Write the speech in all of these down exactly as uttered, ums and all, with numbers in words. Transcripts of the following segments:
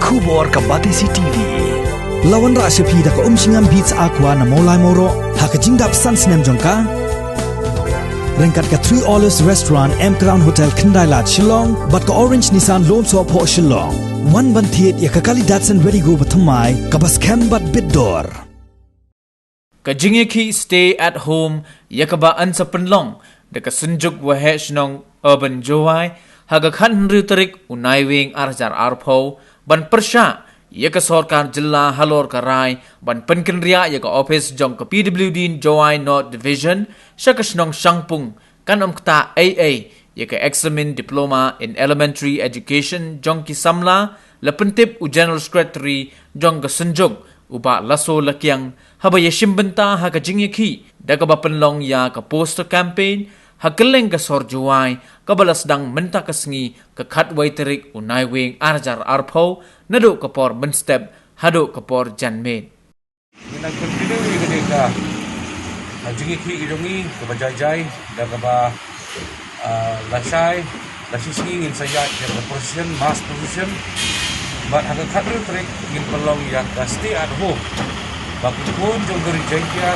Khubor ka Batesi T V. La wanrah sha phi da ka Umshngam Beats Aqua na Mawlai Mawroh ha ka jingdap san snem jong ka. Ryngkat ka Three Olives Restaurant, M Crown Hotel, Khyndai Lad, Shillong, bad ka Orange Nissan Lumsohphoh, Shillong. Wan ban thied ïa ka kali Datsun Redi-GO bathymmai kaba skhem bad bit dor. Ka jingïakhih Stay at Home ïa kaba yn sa pynlong da ka Synjuk Waheh Shnong Urban Jowai ha ka khathynriew tarik u Naiwieng ar hajar arphew, ban pyrshah ïa ka sorkar jylla halor ka rai ban pynkynriah ïa ka ophis jong ka P W D Jowai North Division sha ka shnong Shangpung, kan ym ktah ei ei ïa ka eksamin Diploma in Elementary Education jong ki samla, la pyntip u General Secretary jong ka Synjuk, u Bah Lasso Lakiang, haba ïashim bynta ha ka jingïakhih da kaba pynlong ïa ka poster campaign ha kylleng ka sor Jowai, kaba la sdang mynta ka sngi, ka khatwei tarik u Naiwieng ar hajar arphew, naduh ka por mynstep haduh ka por janmiet. Ngi nang continue ïa kane ka, ah, jingïakhih jong ngi kaba jai jai da kaba, ah, lashai, lashisngi ngin sa ïaid ïa ka procession, mass procession. Bad ha ka khathynriew tarik ngin pynlong ïa ka Stay at Home. Ba ki khun jong ka Ri Jaiñtia,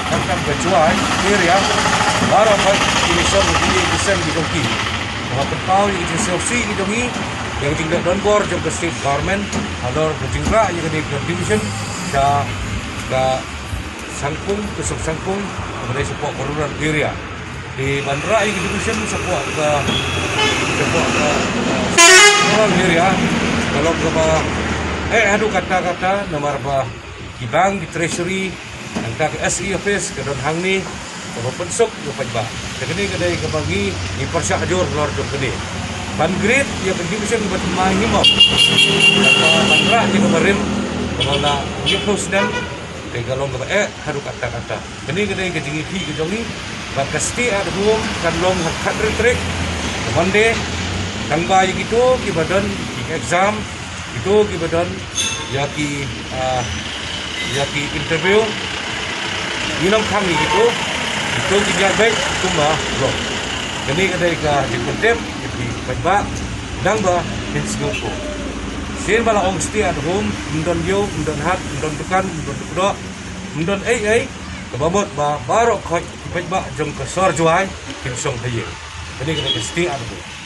khamtam ka Jowai area, baroh khoit kin ïashem ïa ki sem ki jong ki. Kaba pynpaw ïa ka jingsngewsih ki jong ngi ïa ka jingdon bor jong ka state government halor ka jingrah ïa kane ka division sha ka Shangpung, ka shnong Shangpung, kaba dei shapoh ka rural area. Te ban rah ïa ka division shapoh ka, shapoh ka, uh, rural area, ka long kaba eh haduh katta katta, namar ba ki bank, ki treasury, nangta ka S E office ka don hangne, kaba pynsuk ïa u paidbah. Te kane ka dei kaba ngi, ngi pyrshah jur halor jong kane. Ban create ïa ka division bathymmai hi mo, kaba ban rah ïa kaba rim, kaba la hynñiewphew snem, te ka long kaba eh haduh katta katta. Kane ka dei ka jingïakhih ka jong ngi. Bad ka Stay at Home kan long ha ka khathynriew tarik, ka Monday. Tangba ïa kito kiba don ki exam, kito kiba don ïa ki, ah, ïa ki interview, ngin ym khang ïa kito, kito kin ïaid beit kumba long. Kane ka dei ka jingpyntip ïa ki paidbah, nangba phin sngewthuh. Shen ba la ong Stay at Home, ym don ïew, ym don hat, ym don dukan, ym don dukdoh, ym don ei ei, kaba mut ba baroh khoit ki paidbah jong ka sor Jowai kin shong ha ïing. Kane ka dei ka Stay at Home.